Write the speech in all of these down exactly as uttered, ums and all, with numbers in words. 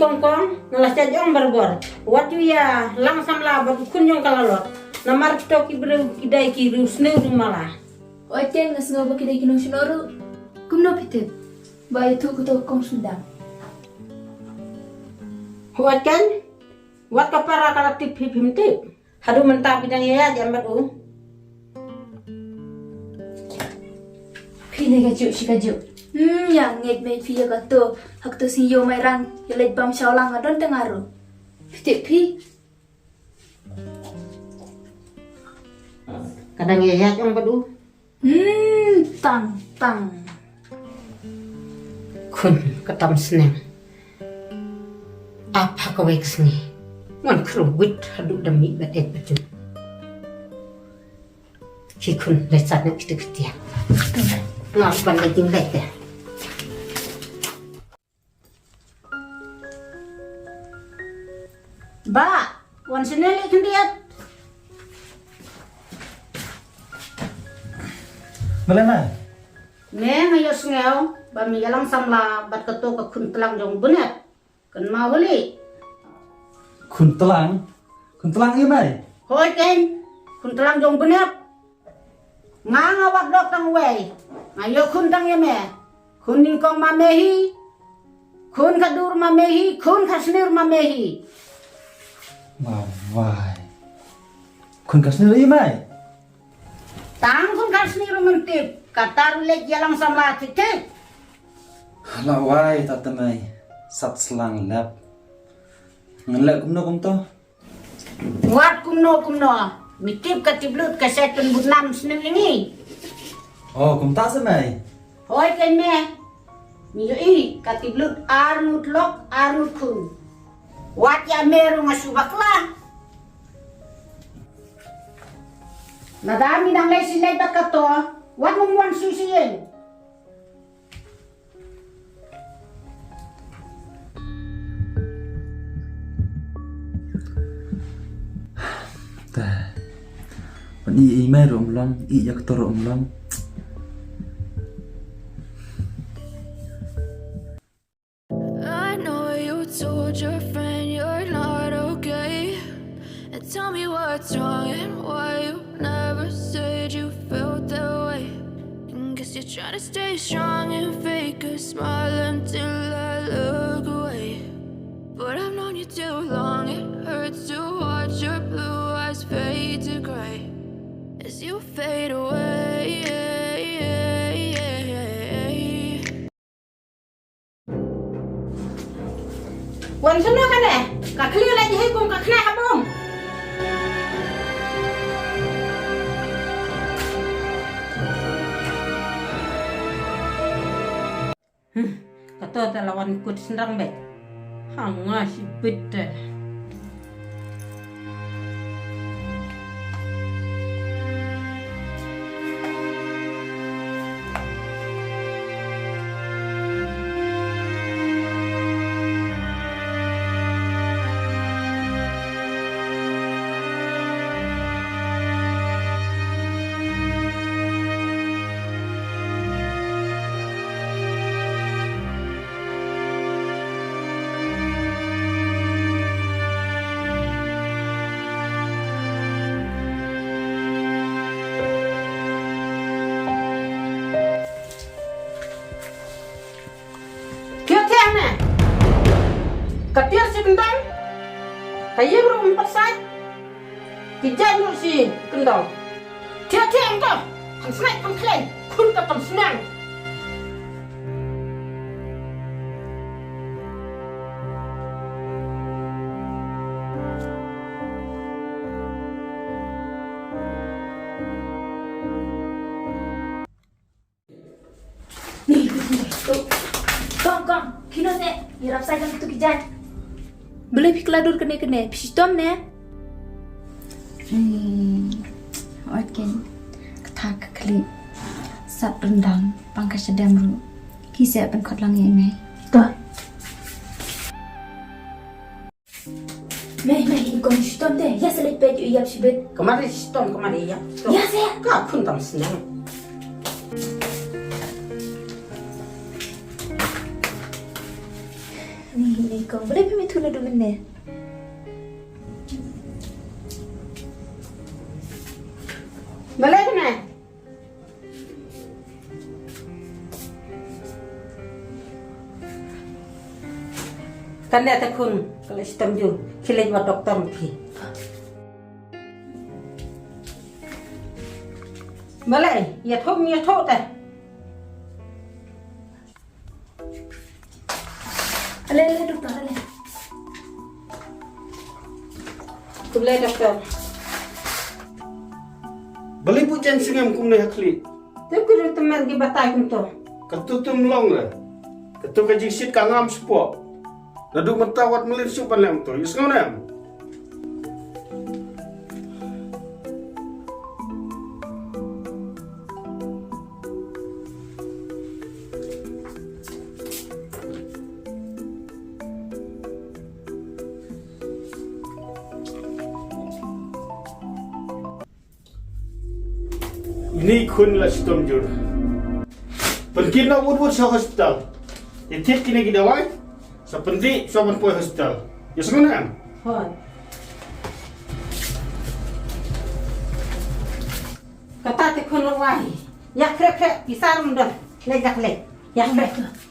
Kong kong, nga la jait ong barabor. Wat ju ïalang samla bad u khun jong ka Lalot. Namar kito ki briew ki dei ki riewsniew riewmala. Oi te nga sngew ba ki dei ki nongshun ruh. Kumno phi tip? Ba ïathuh kito kong sngewdang. Hooid kan? Wat ka para ka la tip phi phim tip. Haduh mynta phi dang ïaid ïa bad u. Phi ne kajuh shi kajuh. Hmm, ïa ngeit mei phi ïa kato. Ha kato sngi ïoh mai rang ïa leit bam shawlang nga don tang aru. Phi tip phi. Ka dang ïaid ïa bad u. Hmm, tang tang. Khun ka tam sneng. Ap ha kawei ka sngi. Wan khruwit haduh da mih bad et bad jut. Ki khun leit sat na kita ketiak. Nga ban leit jing leit deh. Ba, wan sini leh khyndiat. Balei ma? Me nga ïohsngew ba me ïalang samla bad kato ka khun tlang jong Bnep. Kan ma huli. Khun tlang? Khun tlang i mai? Hoi ken, khun tlang jong Bnep. Nga nga wad lok tang wei. Nga ïoh khun tang ïa me. Khun nyngkong ma me hi. Khun ka dur ma me hi. Khun ka snir ma me hi. Ma wai. Khun ka snir i mai? Tang khun ka snir ruh men tip. Kata ruh leit ïalang samla thik thik. Hala wai ta te mai. Sat slang lep. Ngan leh kumno kumto? Wat kumno kumno. Me tip ka tip lut ka shet pynbut nam snem ïa ngi. Oh, kumta sa mai. Hoi ken me. Me ïohi ka tip lut ar ngut lok ar ngut khun. Wat ïa me ruh nga shu bakla. Lada me dang leit shu leit bad kato. Wat mum wan shu shu ïeng. Te. Ban i i mai ruh ym long, i ïa kto ruh ym long. I know you told your friend you're not okay. And tell me what's wrong and why you never said you felt that way. And guess you're trying to stay strong and fake a smile until I look away. But I've known you too long, it hurts to watch your blue eyes fade to gray as you fade away. Wan shano kane? Ka khlieh la jhi kum ka khnai ha bong. Hmm, kato te la wan kut sendang bek. Ha nga shi bit te. Thiah thiah ne. Ka tiar shi kyndong. Ka ïing ruh ym pat sait. Ki jaiñ ruh shi kyndong. Thiah thiah ym ko. Phan sngaid phan khlaiñ. Khun ka tam sniang. Kong, kong, kino ne? Ïarap sai kan tu ki jaiñ. Balei phi kla dur kane kane, phi shitom ne? Hmm, ot ken. Kata ka khlieh. Sat ryndang, pang ka shadem ruh. Ki seh pynkhot lang ïa i mei. To. Mei, mei, i kong shitom te. Ïa sa leit peit ïa u ïap shibit. Ka mari shitom, ka mari ïap. Ïa sa. Ka khun tam sniang. Ni, ni kong. Balei phi Naduh mynne. Balei kane? Kane te khun, ka la shitom jur, khie leit wad doktor ma phi. Balei, ïathuh, ïathuh te. Ale, ale, doktor, ale. Khublei, doktor. Balei buh jaiñ sngem kumne ha khlieh? Te khublei te mer ki batai kumto. Katu tum long re. Katu ka jingshit ka ngam spok. Naduh mynta wat mlien shuh ban lem to. Ïohsngew ne em? Ini khun la shitom jur. Pynkit noh wut wut sha hospital. Ïa thied kine ki dawai. Sa pyndih sha ban poi hospital. Ïohsngew ne em? Hooid. Kata te khun la wai. Ïa khreh khreh pisa ruh ym don. Leit dak leit. Ïa khreh.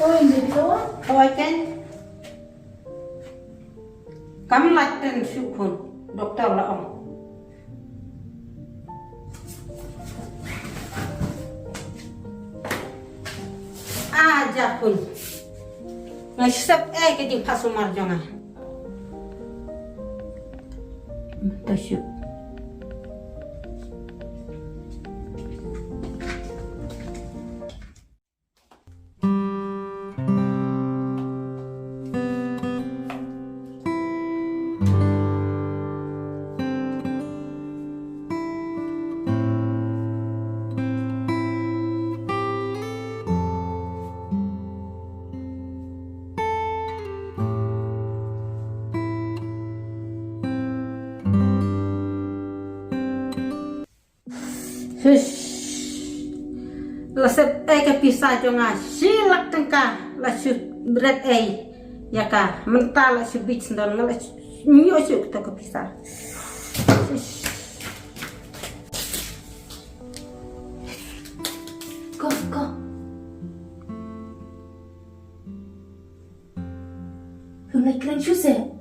Oi, baby, to? Oi, Ken. Kam lait ten shu khun, doktor la ong. A ja khun. Nga sep eh ka jingpha sumar jong nga. Mynta shu. Hush. La sep eh ka pisa jong nga shi lak tyngka, la shu bret eh ïa ka, mynta la shu bit sendon nga, la shu ñiuh shu kata ka pisa. Hush. Ko, ko. Hum lai kren shu se.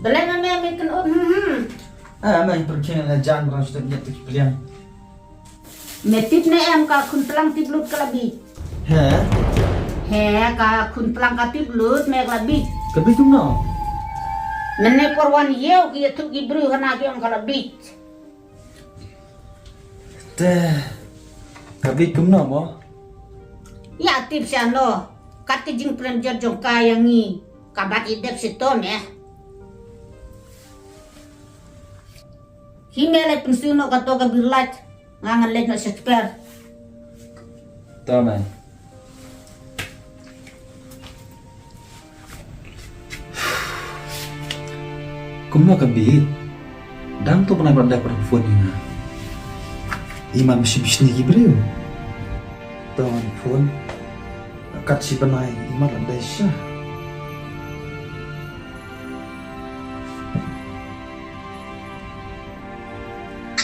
Balei ma me, me kynnoh? Hmm. Ah, me pyrkhing na jan brang stet nyet tu pliang. Me tip ne em ka khun tlang tip lut ka la bit? He? He, ka khun tlang ka tip lut me ka la bit. Ka bit kumno? Mynne por wan ïew ki ïathuh ki briew hana ki ong ka la bit. Te ka bit kumno mo? Ïa tip sha no. Kat ka jingpyrshang jot jong ka ïa ngi. Ka bat i dep shitom eh. Hi me leit pynsiew noh kato ka bir lait. Nga ngan leit noh sha kper. To me. Kumno ka bit? Dang to bnai bad dep phone ïa nga. Imat masi bisni ki briew. To ngan phone. Kat shi bnai imat la dei sha.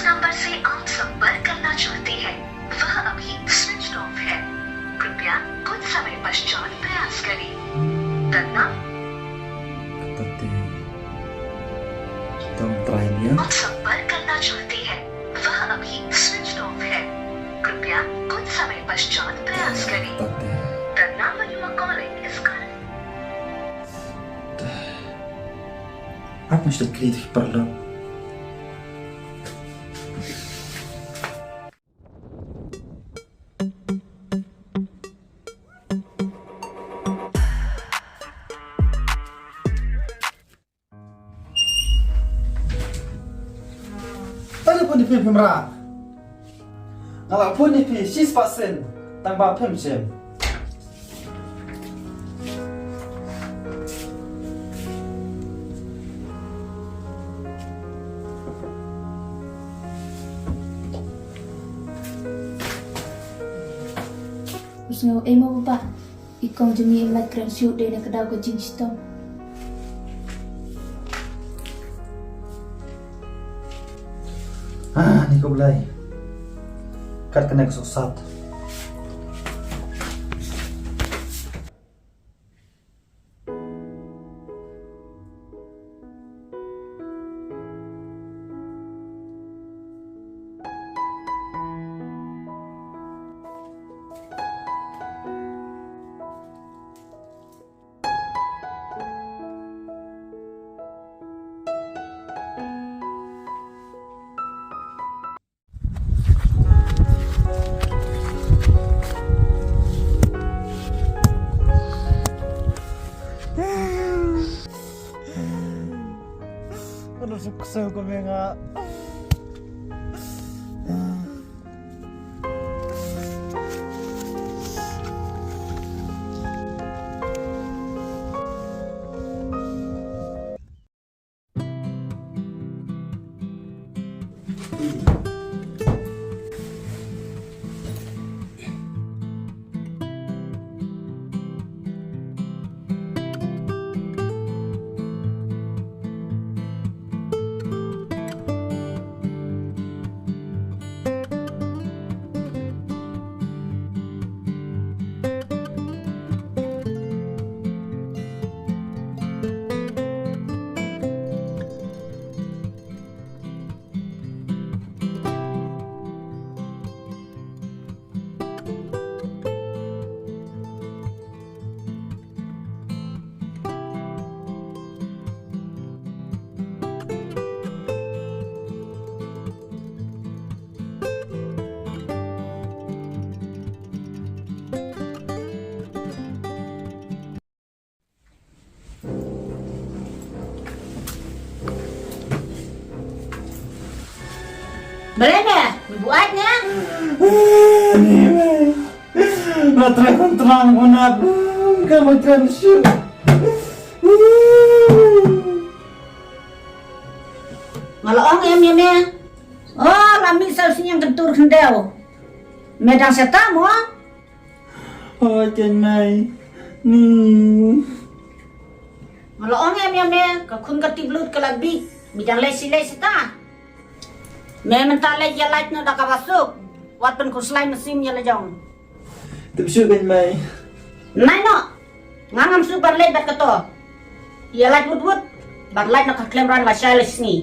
नंबर से आप संपर्क करना चाहते हैं, वह अभी स्विच ऑफ है। समय पश्चात प्रयास करें। करना। Kata te, kita try ïa. आप संपर्क करना चाहते हैं, वह अभी स्विच ऑफ है। कृपया कुछ समय पश्चात प्रयास करें। Kata te. The number you are calling is currently Ap mesti klik paralok. Tadi pun di film ra. Nga la phone ïa phi shispah sien tang ba phim shym. U sngew ei mo, Papa? I kong jong ngi im lait kren shuh dei na ka daw ka jingshitom. Ah, ni ko Blei. Kat kane ka sohsat. Aduh, sukse ko menga. Balei me? Me buaid ne? Ni me. Nga trai tang tang unat. Ka ma trai shu. Nga la ong em ïa me. Oh, la mih sa u sniang kyntur khyndew. Me dang seta mo? Hooid keiñ mei. Ni. Nga la ong em ïa me, ka khun ka tip lut ka la bieit. Me dang leit shi leit seta. Me mynta leit ïa lait noh da kaba suk. Wat pynkhuslai mynsiem ïa la jong. Tip shuh keiñ mei. Nai noh. Nga ngam shu ban leit bad kato. Ïa lait wut wut. Ban lait noh ka khlem ran lashai lashisngi.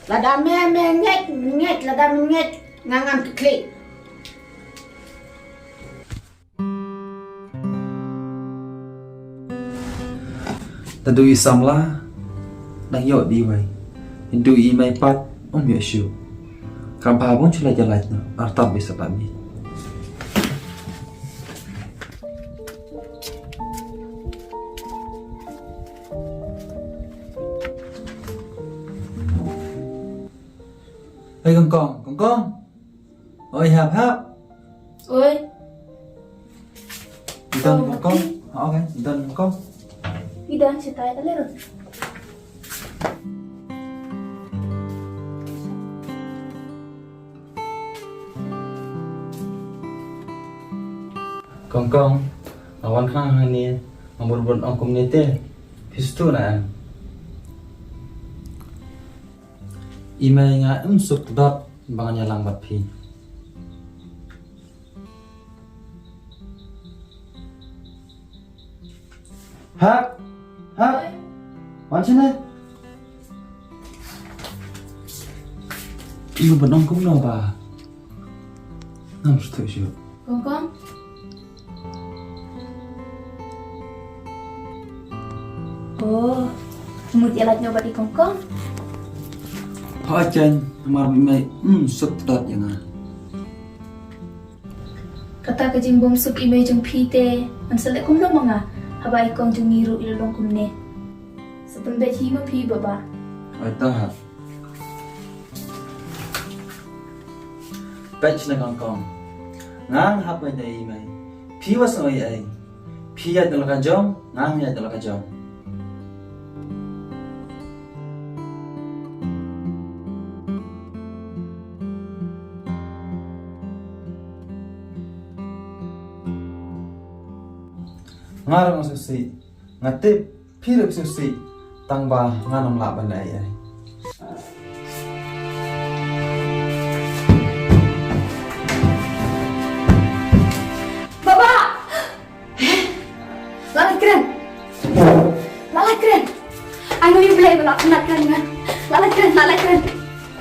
Lada me me ngeit, ngeit, lada me ngeit. Nga ngam khlieh. Te du i samla dang ïoh dei wei. Hynrei i mei pat um ïoh shuh. Kam bha bun shu leit ïa lait noh, artat beit sa pat beit. Hei kong kong, kong kong. Oi, hap, hap. Oi. Done, kong kong. Okay, done, kong kong. Done, sitai aler. Kong kong, nga wan khnang hangne, nga mut ban ong kumne te. Phi sngewthuh ne em? I mei nga im suk dap ba ngan ïalang bad phi. Hap, hap. Wan shane. Ïa ba nang kumno ba? Nang shu shu. Kong Kong. Oh, mut ïa lait noh bad i Kong Kong. Ha jan, namar mei mei, hmm, suk dot ïa nga. Kata ka jingbymsuk i mei jong phi te, ngan sa leh kumno ma nga, haba i Kong jong ngi ruh i la long kumne. Sa pynbeit hi ma phi Baba. Oi ta ha. Peit shane Kong Kong. Nga hap ïa i mei. Phi wat sngew ei ei. Phi ïaid na la ka jong, nga ïaid na la ka jong. Nga ruh nga sngewsih. Nga tip phi ruh phi sngewsih. Tang ba ngan ym lah ban leh ei ei. Baba! La lait kren. La lait kren. Ai ngi U Blei, la lait kren. La lait kren, la lait kren.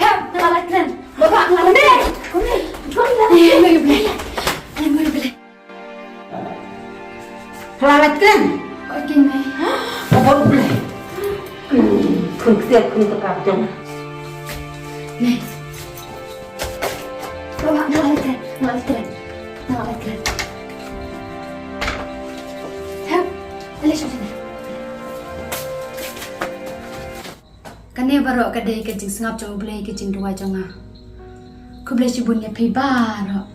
Hem, la lait kren. Baba, la lait kren. Kumi, kumi, la lait kren. Ai ngi U Blei. Ai ngi U Blei. La lait kren. Oi kin mei. Baba U Blei. Khun ksiar khun takap jong. Mei. Baba, la lait kren, la lait kren. La lait kren. Hem, la lait kren. Kane baroh ka dei ka jingsngap jong U Blei, ka jingduwai jong nga. Khublei shibun ïa phi baroh.